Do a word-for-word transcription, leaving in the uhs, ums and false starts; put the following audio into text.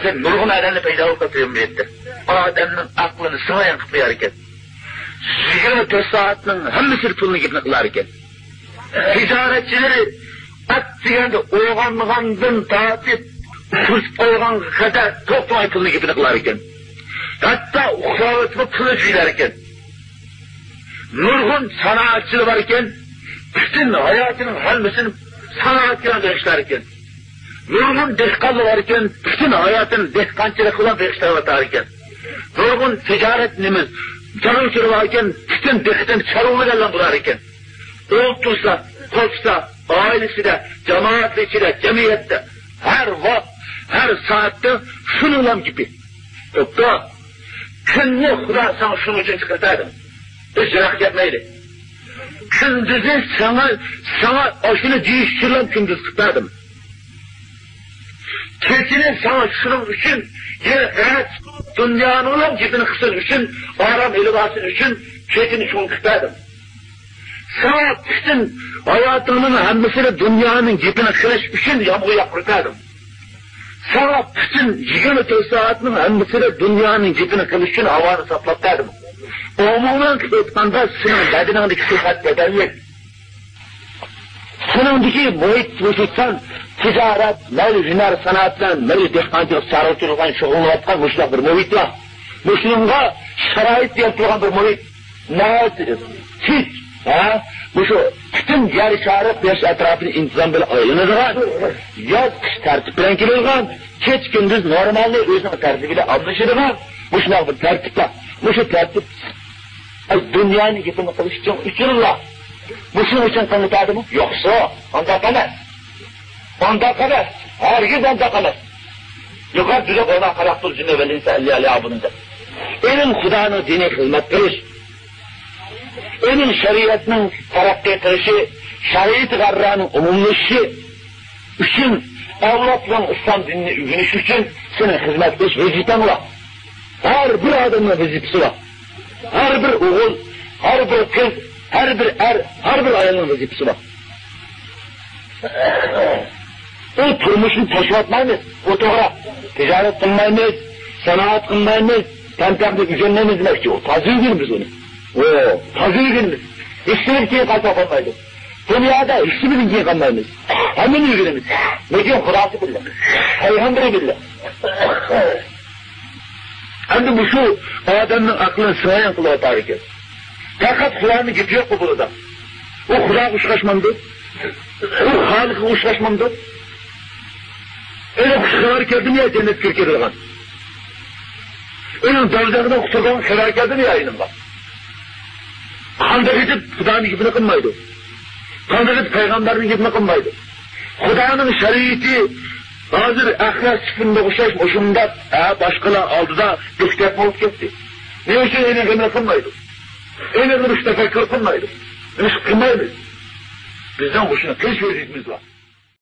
نۇرغۇن ئادەمنى پەيدا بولۇپ قالدى جەمئىيەتتە. ئادەمنىڭ ئەقلىنى سىڭايان قىلىپ قويار ئىكەن. يىگىرمە تۆت سائەتنىڭ ھەممىسىدە پۇلنىڭ گېپىنى قىلار ئىكەن. تىجارەتچىلىرى ئەتىگەندە ئويغانغاندىن تارتىپ، تۈرتۈپ قويغانغا قەدەر توختىماي پۇلنىڭ گېپىنى قىلار ئىكەن. ھەتتا ئۇخلاۋېتىپمۇ پۇلنى جۇيلار ئىكەن. نۇرغۇن سانائەتچىلەر بار ئىكەن، پۈتۈن ھاياتىنىڭ ھەممىسىنى سانائەتكە بېغىشلار ئىكەن. نۇرغۇن دېھقانلار بار ئىكەن، پۈتۈن ھاياتىنى دېھقانچىلىق بىلەن بېغىشلاۋاتار ئىكەن. نۇرغۇن تىجارەت نېمە، چارۋىچىلار بار ئىكەن، پۈتۈن دىققىتىنى چارۋىلىق بىلەن بولار ئىكەن. ئولتۇرسا، قوپسا، ئائىلىسىدە، جامائەت ئىچىدە، جەمئىيەتتە، ھەر ۋاقىت، ھەر سائەتتە شۇنىڭلام گېپى. توختاپ، كۈننى خۇدا ساڭا شۇنىڭ ئۈچۈن چىقىرىپ بەردىم. بىز يىراق كەتمەيلى. كۈندۈزنى ساڭا، ساڭا ئاشۇنى دېيىش ئۈچۈنلا كۈندۈز قىلىپ بەردىم. كېچىنى ساڭا شۇنىڭ ئۈچۈن، يەنە ئەتە دۇنيانىڭلا گېپىنى قىلسۇن ئۈچۈن، ئارام ئېلىۋالسۇن ئۈچۈن كېچىنى شۇڭا قىلىپ بەردىم. ساڭا پۈتۈن ھاياتىڭنىڭ ھەممىسىنى دۇنيانىڭ گېپىنى قىلىش ئۈچۈن يامغۇر ياغدۇرۇپ بەردىم. ساڭا پۈتۈن يىگىرمە تۆت سائەتنىڭ ھەممىسىدە دۇنيانىڭ گېپىنى قىلىش ئۈچۈن ھاۋانى ساپلاپ بەردىم. ئومۇمەن قىلىپ ئېيتقاندا، سېنىڭ بەدىنىڭدىكى سىفەت بەدەنلىك، سېنىڭدىكى مۇھىت، مۇھىتسان، تىجارەت، مەيلى ھۈنەر سانائەت بىلەن، مەيلى دېھقانچىلىق، چارۋىچىلىق بىلەن شۇغۇللىنىۋاتقان مۇشۇنداق بىر مۇھىت بار. مۇشۇنىڭغا شارائىت يارىتىلغان بىر مۇھىت. ناھايىتى تىنچ، ھە؟ مۇشۇ پۈتۈن يەر شارى قۇياش ئەتراپىدا ئىنتىزام بىلەن ئايلىنىدىغان، ياز، قىش تەرتىپ بىلەن كېلىدىغان، كېچە، كۈندۈز نورمالنى ئۆزىنىڭ تەرتىپى بىلەن ئالمىشىدىغان مۇشۇنداق بىر تەرتىپ بار. مۇشۇ تەرتىپ دۇنيانىڭ گېپىنى قىلىش ئۈچۈن، ئۈچۈنلا. مۇشۇنىڭ ئۈچۈن قىلىنىپ بەردىمۇ؟ يوقسۇ، ئانداق ئەمەس. ئانداق ئەمەس. ھەرگىز ئانداق ئەمەس. يۇقىرى دېدۇق، «وما خلقت الجن والإنس إلا ليعبدون» دەپ. ئېنىڭ خۇدانىڭ دىنىغا خىزمەت قىلىش، ئېنىڭ شەرىئەتنىڭ تەرەققىي قىلىشى، شەرىئىتى غەررانىڭ ئومۇملىشىشى ئۈچۈن، ئەۋلادلىرىڭ ئىسلام دىنىنى ئۆگىنىش ئۈچۈن سېنىڭ خىزمەت قىلىش ۋەزىپەڭ بار. ھەر بىر ئادەمنىڭ ۋەزىپىسى بار. ھەر بىر ئوغۇل، ھەر بىر قىز، ھەر بىر ئەر، ھەر بىر ئايالنىڭ ۋەزىپىسى بار. ئۇ تۇرمۇشنى توسۇۋاتمايمىز، ئۇ توغرا. تىجارەت قىلمايمىز، سانائەت قىلمايمىز، پەن تېخنىكا ئۆگەنمەيمىز دېمەكچى. ئۇ تازا ئۆگىنىمىز ئۇنى. ئۇ تازا ئۆگىنىمىز. ھېچنېمىدىن كېيىن قالسا بولمايدۇ. دۇنيادا ھېچنېمىدىن كېيىن قالمايمىز. ھەممىنى ئۆگىنىمىز. لېكىن خۇداسى بىللە، پەيغەمبىرى بىللە. ئەمدى مۇشۇ ئادەمنىڭ ئەقلىنى سىڭايان قىلىۋاتار ئىكەن. پەقەت خۇدانىڭ گېپى يوق بۇ بۇلىدا. ئۇ خۇداغا ئوخشاشمامدۇ؟ ئۇ خالىققا ئوخشاشمامدۇ؟ ئۇنىڭ خۇشخەۋەر كەلدىمۇ يا جەننەتكە كىرىپ كېتىدىغان؟ ئۇنىڭ دوزاختىن قۇتۇلىدىغان خەۋەر كەلدىمۇ يا ئېنىڭغا؟ قانداق ئېتىپ خۇدانىڭ گېپىنى قىلمايدۇ؟ قانداق ئېتىپ پەيغەمبەرنىڭ گېپىنى قىلمايدۇ؟ خۇدانىڭ شەرىئىتى ھازىر ئەخلەت سۈپۈنىگە ئوخشاش مۇشۇنداق، ھە، باشقىلار ئالدىدا بىخ دەپ بولۇپ كەتتى. نېمە ئۈچۈن ئېنىڭ غېمىنى قىلمايدۇ؟ ئېنىڭ بىر تەپەككۇر قىلمايدۇ. نېمە قىلمايمىز؟ بىزنىڭ مۇشۇنى قىلىش ۋەزىپىمىز بار.